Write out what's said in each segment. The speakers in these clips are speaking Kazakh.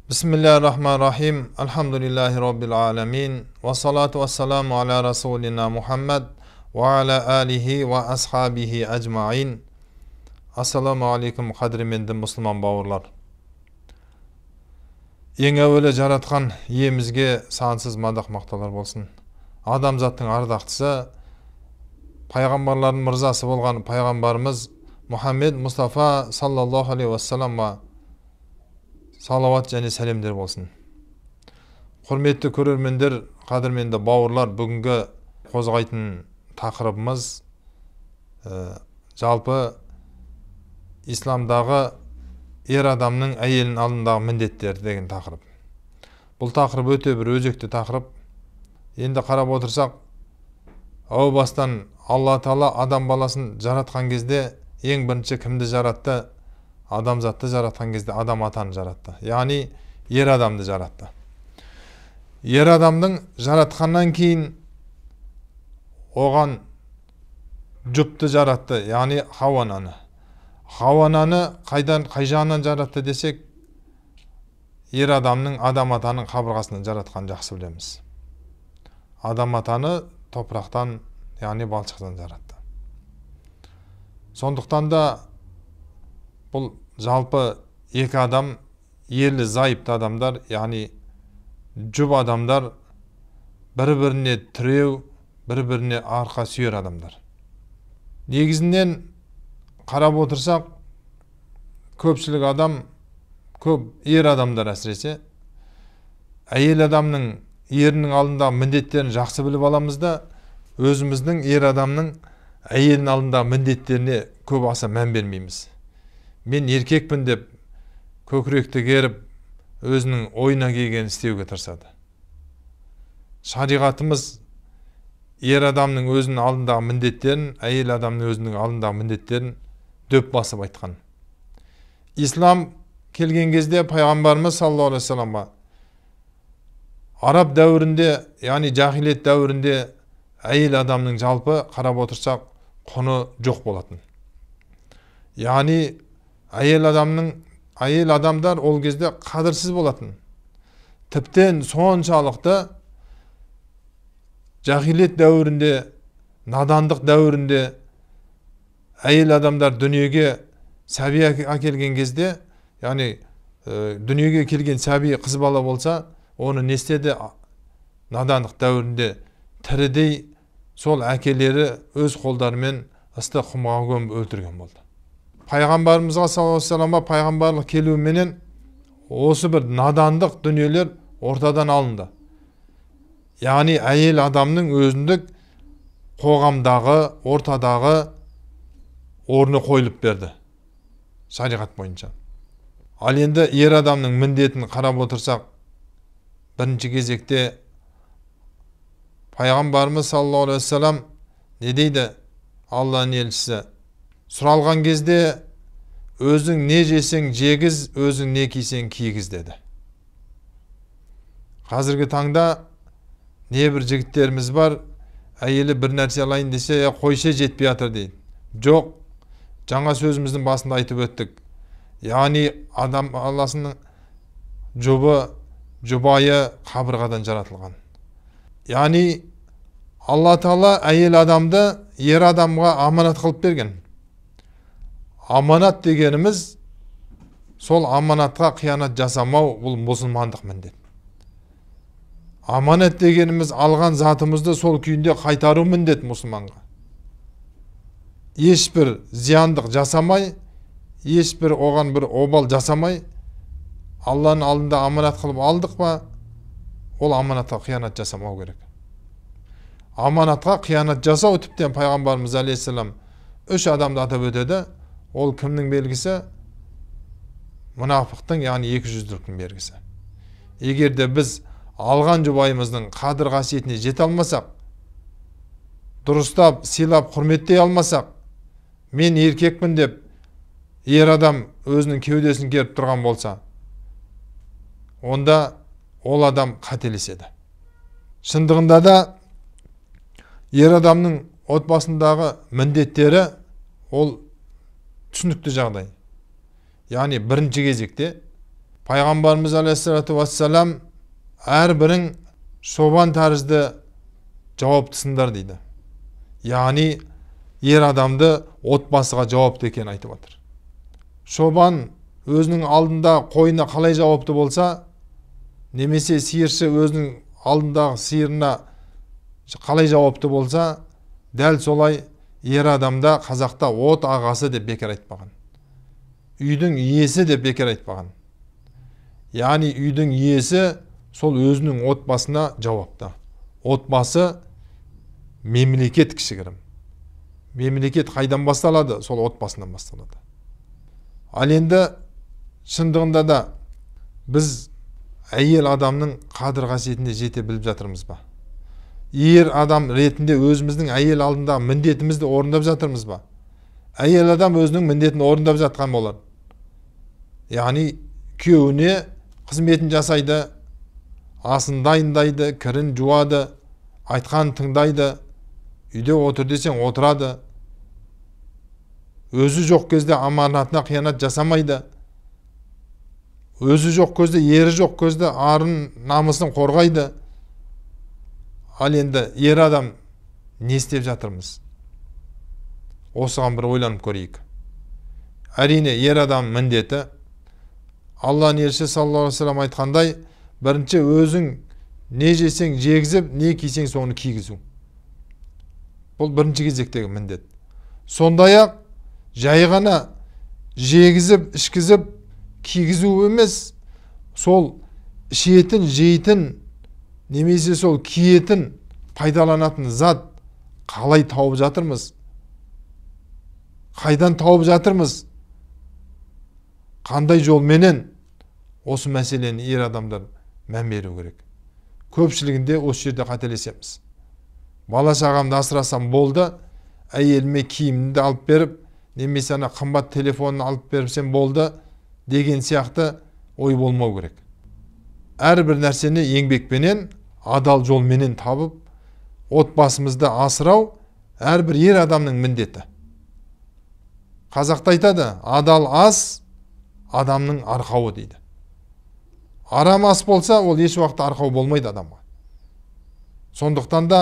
Бисмиллахир-рахманир-рахим. Альхамдулиллахи роббил аламин. Вассалату вассаламу аля расулина Мухаммад ва аля алихи ва асхабихи ажмаин. Ассаламу алейкум, қадірменді мұсылман бауырлар. Ең әуелі жаратқан иемізге сансыз мадақ мақтаулар болсын. Адамзаттың ардақтысы, пайғамбарлардың мырзасы болған пайғамбарымыз Мұхаммед Мұстафа саллаллаху алейхи уассаламға салауат және сәлемдер болсын. Құрметті көрермендер, қадірменді бауырлар, бүгінгі қозғайтын тақырыбымыз жалпы исламдағы ер адамның әйелінің алдындағы міндеттері деген тақырып. Бұл тақырып өте бір өзекті тақырып. Енді қарап отырсақ, әу бастан Алла Тағала адам баласын жаратқан кезде ең бірінші кімді жаратты? Адамзатты жаратқан кезде адам атаны жаратты. Яғни ер адамды жаратты. Ер адамның жаратқаннан кейін оған жұпты жаратты, яғни Хауа ананы. Хауа ананы қайдан, қай жағынан жаратты десек, ер адамның, адам атаның қабырғасынан жаратқанын жақсы білеміз. Адам атаны топырақтан, яғни балшықтан жаратты. Сондықтан да бұл жалпы екі адам, ерлі зайыпты адамдар, яғни жұп адамдар, бір-біріне тіреу, бір-біріне арқа сүйер адамдар. Негізінен қарап отырсақ, көпшілік адам, көп ер адамдар әсіресе, әйел адамның ерінің алдындағы міндеттерін жақсы біліп аламыз да, өзіміздің ер адамның әйелінің алдындағы міндеттеріне көп аса мән бермейміз. Мен еркекпін деп көкіректі керіп, өзінің ойына келгенін істеуге тырысады. Шариғатымыз ер адамның өзінің алдындағы міндеттерін, әйел адамның өзінің алдындағы міндеттерін дөп басып айтқан. Ислам келген кезде пайғамбарымыз саллаллаху алейхи вассаламға араб дәуірінде, яғни жахилиет дәуірінде әйел адамның жалпы қарап отырсақ құны жоқ болатын. Яғни әйел адамдар ол кезде қадірсіз болатын. Тіптен соншалықты жахилиет дәуірінде, надандық дәуірінде әйел адамдар дүниеге сәби әкелген кезде, яғни дүниеге келген сәби қыз бала болса, оны не істеді? Надандық дәуірінде тірідей сол әкелері өз қолдарымен ыстық құмға көміп өлтірген болды. Пайғамбарымызға саллаллаху алейхи вассаламға пайғамбарлық келуіменен осы бір надандық дүниелер ортадан алынды. Яғни әйел адамның өзіндік қоғамдағы, ортадағы орны қойылып берді шариғат бойынша. Ал енді ер адамның міндетін қарап отырсақ, бірінші кезекте пайғамбарымыз саллаллаху алейхи вассалам не дейді? Алланың елшісі сұралған кезде, өзің не жесең жегіз, өзің не кисең кигіз деді. Қазіргі таңда не бір жігіттеріміз бар, әйелі бір нәрсе алайын десе, қойшы жетпей жатыр дейді. Жоқ, жаңа сөзіміздің басында айтып өттік. Яғни адам Алласының жұбы, жұбайы қабырғадан жаратылған. Яғни Алла Тағала әйел адамды ер адамға аманат қылып берген. Аманат дегеніміз, сол аманатқа қиянат жасамау, бұл мұсылмандық міндет. Аманат дегеніміз алған затымызды сол күйінде қайтару міндет мұсылманға. Ешбір зияндық жасамай, ешбір оған бір обал жасамай, Алланың алдында аманат қылып алдық па, ол аманатқа қиянат жасамау керек. Аманатқа қиянат жасау тіптен пайғамбарымыз алейхиссалам үш адамды атап өтеді. Ол кімнің белгісі? Мұнафықтың, яғни екіжүзділіктің белгісі. Егер де біз алған жұбайымыздың қадір қасиетіне жете алмасақ, дұрыстап, сыйлап, құрметтей алмасақ, мен еркекпін деп ер адам өзінің кеудесін керіп тұрған болса, онда ол адам қателеседі. Шындығында да ер адамның отбасындағы міндеттері ол түсінікті жағдай. Яғни бірінші кезекте Пайғамбарымыз алейхиссалату вассалам әрбірің шобан тәрізді жауаптысыңдар дейді. Яғни ер адамды отбасыға жауапты екенін айтып отыр. Шобан өзінің алдында қойына қалай жауапты болса, немесе сиыршы өзінің алдындағы сиырына қалай жауапты болса, дәл солай ер адамда қазақта от ағасы деп бекер айтпаған. Үйдің иесі деп бекер айтпаған. Яғни үйдің иесі сол өзінің отбасына жауапты. Отбасы мемлекет кішігірім. Мемлекет қайдан басталады? Сол отбасынан басталады. Ал енді шындығында да біз әйел адамның қадір қасиетіне жете біліп жатырмыз ба? Ер адам ретінде өзіміздің әйел алдындағы міндетімізді орындап жатырмыз ба? Әйел адам өзінің міндетін орындап жатқан болар. Яғни күйеуіне қызметін жасайды, асын дайындайды, кірін жуады, айтқан тыңдайды, үйде отыр десең отырады. Өзі жоқ кезде аманатына қиянат жасамайды. Өзі жоқ кезде, ері жоқ кезде арын, намысын қорғайды. Ал енді ер адам не істеп жатырмыз? Осыған бір ойланып көрейік. Әрине, ер адам міндеті, Алланың елшісі саллаллаху алейхи вассалам айтқандай, бірінші өзің не жесең жегізіп, не кисең соны кигізу. Бұл бірінші кезектегі міндет. Сондай-ақ жай ғана жегізіп, ішкізіп, кигізу емес, сол ішетін, жейтін, немесе сол киетін, пайдаланатын зат қалай тауып жатырмыз? Қайдан тауып жатырмыз? Қандай жолменен? Осы мәселені ер адамдар мән беру керек. Көпшілігінде осы жерде қателесеміз. Бала шағамды асырасам болды, әйеліме киімімді алып беріп, немесе ана қымбат телефонын алып беріпсем болды деген сияқты ой болмау керек. Әрбір нәрсені еңбекпенен, адал жолменен табып, отбасымызды асырау әрбір ер адамның міндеті. Қазақта айтады, адал ас адамның арқауы дейді. Арам ас болса, ол еш уақытта арқау болмайды адамға. Сондықтан да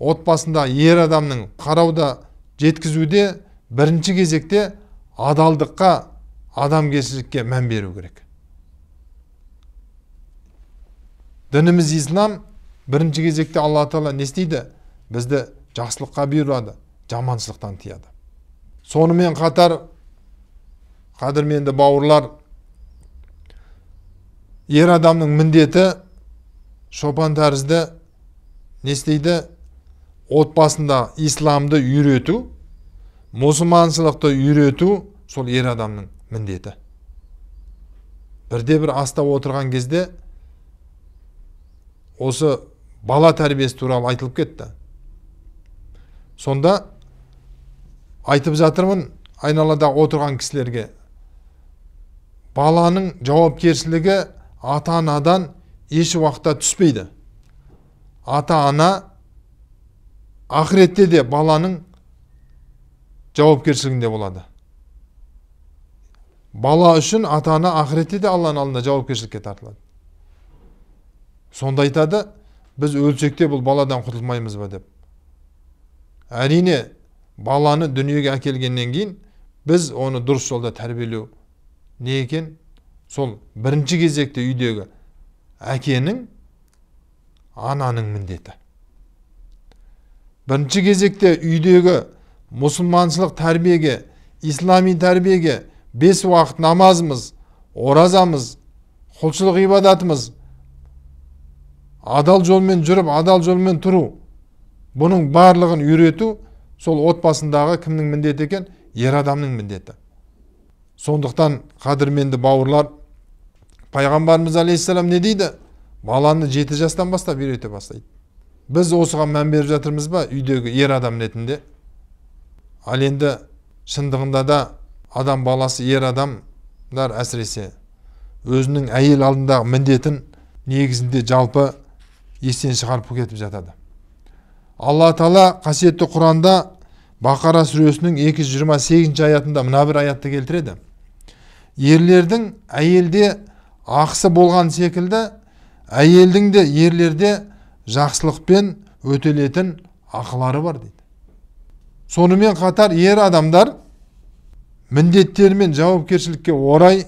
отбасында ер адамның қарауда жеткізуде бірінші кезекте адалдыққа, адамгершілікке мән беру керек. Дініміз ислам бірінші кезекте Алла тағала не істейді? Бізді жақсылыққа бұйырады, жаманшылықтан тыяды. Сонымен қатар, қадірменді бауырлар, ер адамның міндеті шопан тәрізді не істейді? Отбасында исламды үйрету, мұсылманшылықты үйрету сол ер адамның міндеті. Бірде бір аста отырған кезде осы бала тәрбиесі туралы айтылып кетті. Сонда айтып жатырмын айналада отырған кісілерге, баланың жауапкершілігі ата-анадан еш уақытта түспейді. Ата-ана ақыретте де баланың жауапкершілігінде болады. Бала үшін ата-ана ақыретте де Алланың алдында жауапкершілікке тартылады. Сонда айтады, біз өлсек те бұл баладан құтылмаймыз ба деп. Әрине, баланы дүниеге әкелгеннен кейін біз оны дұрыс жолда тәрбиелеу не екен? Сол бірінші кезекте үйдегі әкенің, ананың міндеті. Бірінші кезекте үйдегі мұсылманшылық тәрбиеге, ислами тәрбиеге, бес уақыт намазымыз, оразамыз, құлшылық ибадатымыз, адал жолмен жүріп, адал жолмен тұру, бұның барлығын үйрету сол отбасындағы кімнің міндеті екен? Ер адамның міндеті. Сондықтан қадірменді бауырлар, Пайғамбарымыз алейхиссалам не дейді? Баланы 7 жастан бастап үйрете бастайды. Біз осыған мән беріп жатырмыз ба үйдегі ер адам ретінде? Ал енді шындығында да адам баласы, ер адамдар әсіресе өзінің әйел алдындағы міндетін негізінде жалпы естен шығарып кетіп жатады. Алла Тағала қасиетті Құранда Бақара сүресінің 228 аятында мына бір аятты келтіреді. Ерлердің әйелде Ақысы болған секілді әйелдің де ерлерде жақсылықпен өтелетін ақылары бар дейді. Сонымен қатар ер адамдар міндеттері мен жауапкершілікке орай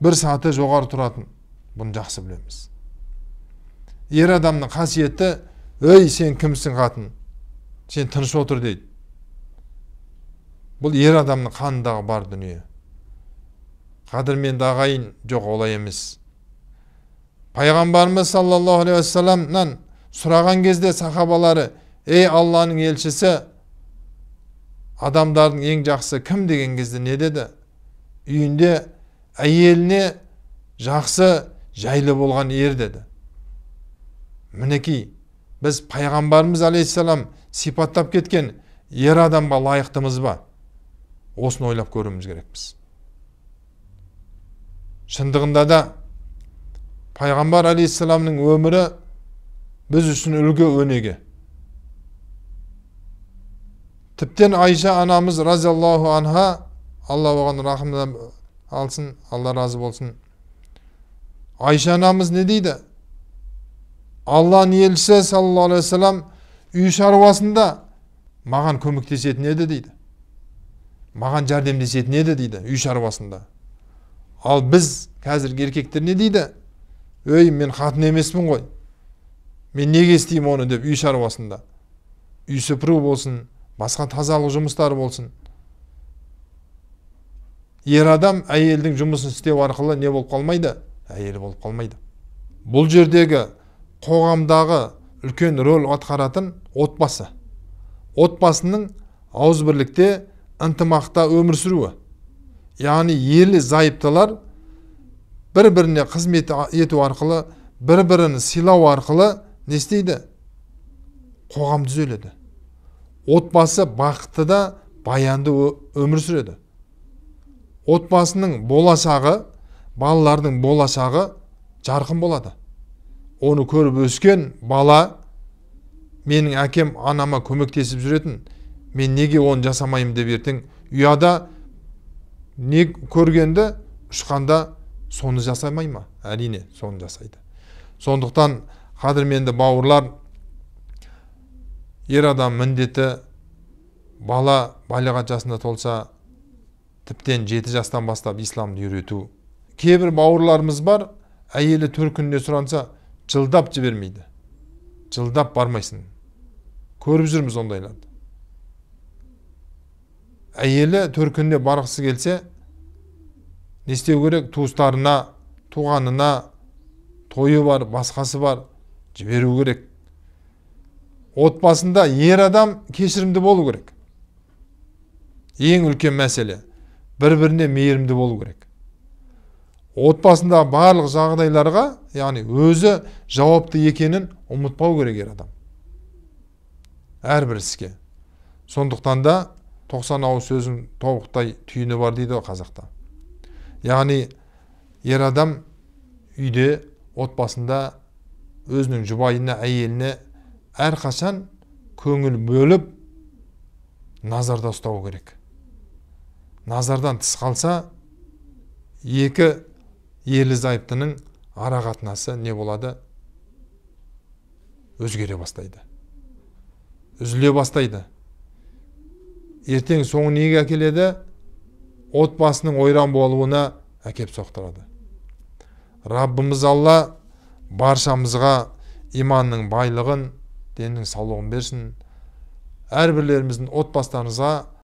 бір саты жоғары тұратын. Бұны жақсы білеміз. Ер адамның қасиеті, өй, сен кімсің қатын, сен тыныш отыр дейді. Бұл ер адамның қанындағы бар дүние. Қадірменді ағайын, жоқ, олай емес. Пайғамбарымыз саллаллаху алейхи уассаламнан сұраған кезде сахабалары, ей Алланың елшісі, адамдардың ең жақсы кім деген кезде не деді? Үйінде әйеліне жақсы, жайлы болған ер деді. Мінекей, біз пайғамбарымыз алейхиссалам сипаттап кеткен ер адамға лайықтымыз ба? Осыны ойлап көруіміз керекпіз. Шындығында да пайғамбар алейхиссаламның өмірі біз үшін үлгі өнеге. Тіптен Айша анамыз разиаллаху анха, Алла оған рахымын алсын, Алла разы болсын. Айша анамыз не дейді? Алланың елшісі саллаллаху алейхи уассалам үй шаруасында маған көмектесетін еді дейді. Маған жәрдемдесетін еді дейді үй шаруасында. Ал біз қазіргі еркектер не дейді? Өй, мен қатын емеспін ғой. Мен неге істеймін оны деп үй шаруасында. Үй сыпыру болсын, басқа тазалық жұмыстары болсын. Ер адам әйелдің жұмысын істеу арқылы не болып қалмайды? Әйелі болып қалмайды. Бұл жердегі қоғамдағы үлкен рөл атқаратын отбасы. Отбасының ауызбірлікте, ынтымақта өмір сүруі. Яғни ерлі зайыптылар бір-біріне қызмет ету арқылы, бір-бірін сыйлау арқылы не істейді? Қоғам түзеледі. Отбасы бақытты да баянды өмір сүреді. Отбасының болашағы, балалардың болашағы жарқын болады. Оны көріп өскен бала, менің әкем анама көмектесіп жүретін, мен неге оны жасамаймын деп ертең ұяда не көргенді ұшқанда соны жасамай ма? Әрине, соны жасайды. Сондықтан қадірменді бауырлар, ер адам міндеті бала балиғат жасында толса, тіптен 7 жастан бастап исламды үйрету. Кейбір бауырларымыз бар, әйелі төркініне сұранса, жылдап жібермейді. Жылдап бармайсың. Көріп жүрміз ондайларды. Әйелі төркініне барғысы келсе, не істеу керек? Туыстарына, туғанына, тойы бар, басқасы бар, жіберу керек. Отбасында ер адам кешірімді болу керек. Ең үлкен мәселе, бір-біріне мейірімді болу керек. Отбасында барлық жағдайларға, яғни өзі жауапты екенін ұмытпау керек ер адам. Әрбір іске. Сондықтан да 90 ауыз сөздің тобықтай түйіні бар дейді ғой қазақта. Яғни ер адам үйде, отбасында өзінің жұбайына, әйеліне әрқашан көңіл бөліп назарда ұстау керек. Назардан тыс қалса, екі ерлі зайыптының ара қатынасы не болады? Өзгере бастайды. Үзіле бастайды. Ертең соңы неге әкеледі? Отбасының ойран болуына әкеп соқтырады. Раббымыз Алла баршамызға иманның байлығын, деннің саулығын берсін. Әрбірлеріміздің отбасыларымызға